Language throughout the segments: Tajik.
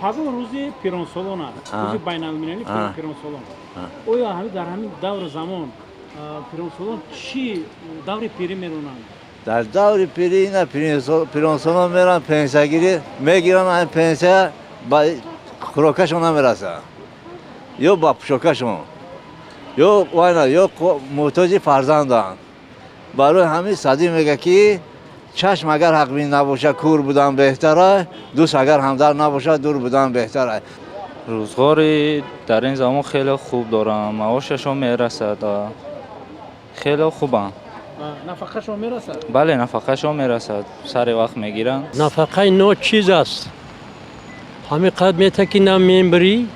Пагоҳ рӯзи пиронсолон аст, рӯзи байналмилалии пиронсолон. Оё дар ҳамин давру замон пиронсолон чӣ даври пирӣ меронанд? Дар даври пирӣ ина пиронсолон мераванд, пенсиягирӣ мегиранд. Ҳамин пенсия ба хӯрокашон намерасад ё ба пӯшокашон, ё вайна, ё муҳтоҷи фарзанданд. Барои ҳамин Саъдӣ мегӯяд, ки чашм агар ҳақбин набошад, кӯр будан беҳтара, дӯст агар ҳамдард набошад, дур будан беҳтара. Рӯзғори дар ин замон хеле хуб дорам, маошашон мерасад, хеле хубанд. Нафақашон мерасад? Бале, нафақашон мерасад, сари вақт мегиранд. Нафақаи ночиз аст. Ҳамин қадр мета, ки на мембирӣ,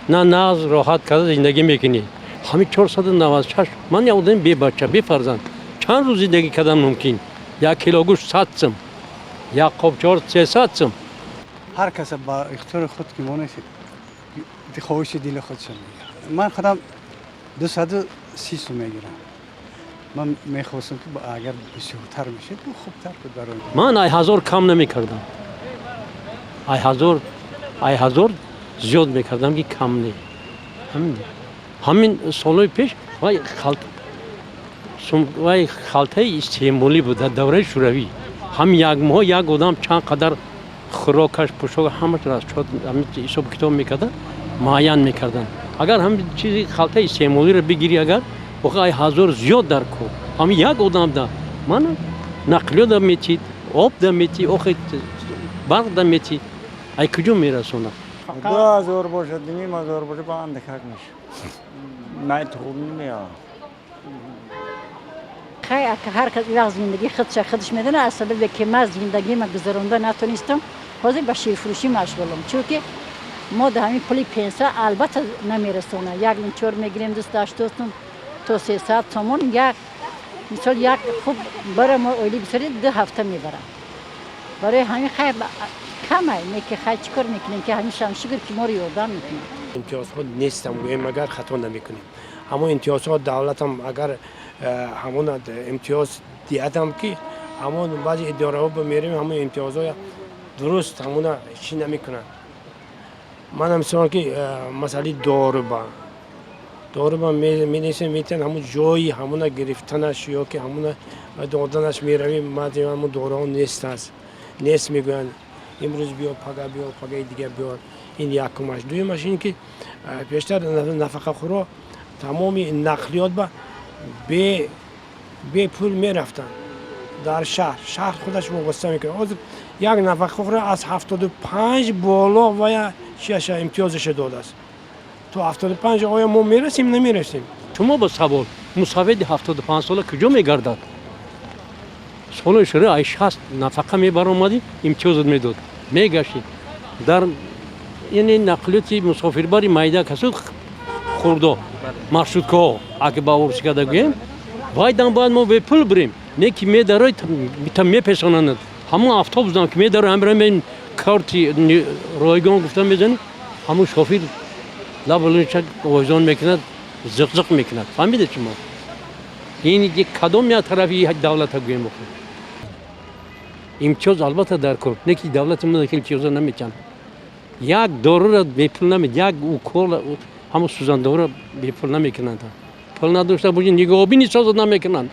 на нағз роҳат карда зиндагӣ мекунӣ. Ҳамин 496, ман як одами бебача, бефарзанд, чанд рӯз зиндагӣ кардан мумкин? Як кило гӯшт 100 сум, як қоб чор 300 сум. Ҳар каса ба ихтиёри худ ки монест, хоҳиши дили худшо мегирад. Ман худам 230 сум мегирам. Ман мехостам, ки агар бисёртар мешид, хубтар буд барои Ман ай 1000 кам намекардам, ай 1000, ай 1000 зиёд мекардам, ки кам не. Ҳамин солҳои пеш вай вай халтаи истеъмолӣ буд. Дар давраи Шӯравӣ ҳам як моҳ як одам чанд қадар хӯрокаш, пӯшок, ҳамаш расчёт, ҳисобу китоб мекарда, муайян мекарданд. Агар ҳамин чизи халтаи истеъмолиро бигирӣ, агар охи ай 1000 зиёд дар кор, ҳамин як одамда мана нақлиё да метид, об да метӣ, охи барқ да метӣ, ай куҷо мерасонад? 2000 бошад, 2500 бошад, ба андакак мешад. Ман хуб намеям. Хай, ҳар кас вақт зиндагии худша худаш медонад. Аз сабабе ки ман зиндагима гузаронда натонистам, ҳозир ба ширфурӯшӣ машғулам, чунки мо дар ҳамин пули пенсия албатта намерасонад. Як чор мегирем, 280 сум то 300 сомон. Як мисол, як хуб бара мо оили бисёри 2 ҳафта мебарам. Барои ҳамин хай, камай неки, хай, чӣ кор мекунем, ки ҳамишам шукр, ки моро ёрдам мекунад. Имтиёзҳо нестам гӯем агар, хато намекунем. Ҳамон имтиёзҳо давлатам агар ҳамон имтиёз диҳадам, ки ҳамон баъзе идораҳо мерем, ҳамон имтиёзҳо дуруст ҳамона чӣ намекунанд. Манам мисол ки масъалаи доруба менесем, метиҳанд, ҳамон ҷои ҳамона гирифтанаш ё ки ҳамона доданаш меравем, баъзе ҳамон доруҳо нест аст, нест мегӯянд. Имрӯз биё, пага биё, пагаи дигар биё. Ин якумаш. Дуюмаш ин ки пештар нафақахӯро тамоми нақлиёт ба бепул мерафтанд дар шаҳр. Шаҳр худаш вобаста мекунад. Ҳозир як нафақахӯро аз 75 боло вая чиаша имтиёзаша додааст то 75. Оё мо мерасем, намерасем? Шумо ба савол: мусаввиди 75сола куҷо мегардад? Солои шура ай 60 нафақа мебаромадӣ, имтиёзат медод, мегаштӣ дар яъне нақлиёти мусофирбари майда, касу хурдо, маршруткаҳо, аки ба урси карда гӯем, вайдам бояд мо бепул бирем. Не ки медарой, та мепесонанд. Ҳамон автобусам ки медаро, ҳамира карти ройгон гуфта мезанӣ, ҳамон шофир лаб овезон мекунад, зиқзиқ мекунад. Фаҳмидед шумо? Ин кадом як тарафи давлата гӯем? Охир имтиёз албатта дар кор, не ки давлати мо имтиёза наметиҳанд. Як дорура бепул намед, як укол, ҳамон сӯзандорура бепул намекунанд. Пул надошта боши, нигоҳубини созат намекунанд.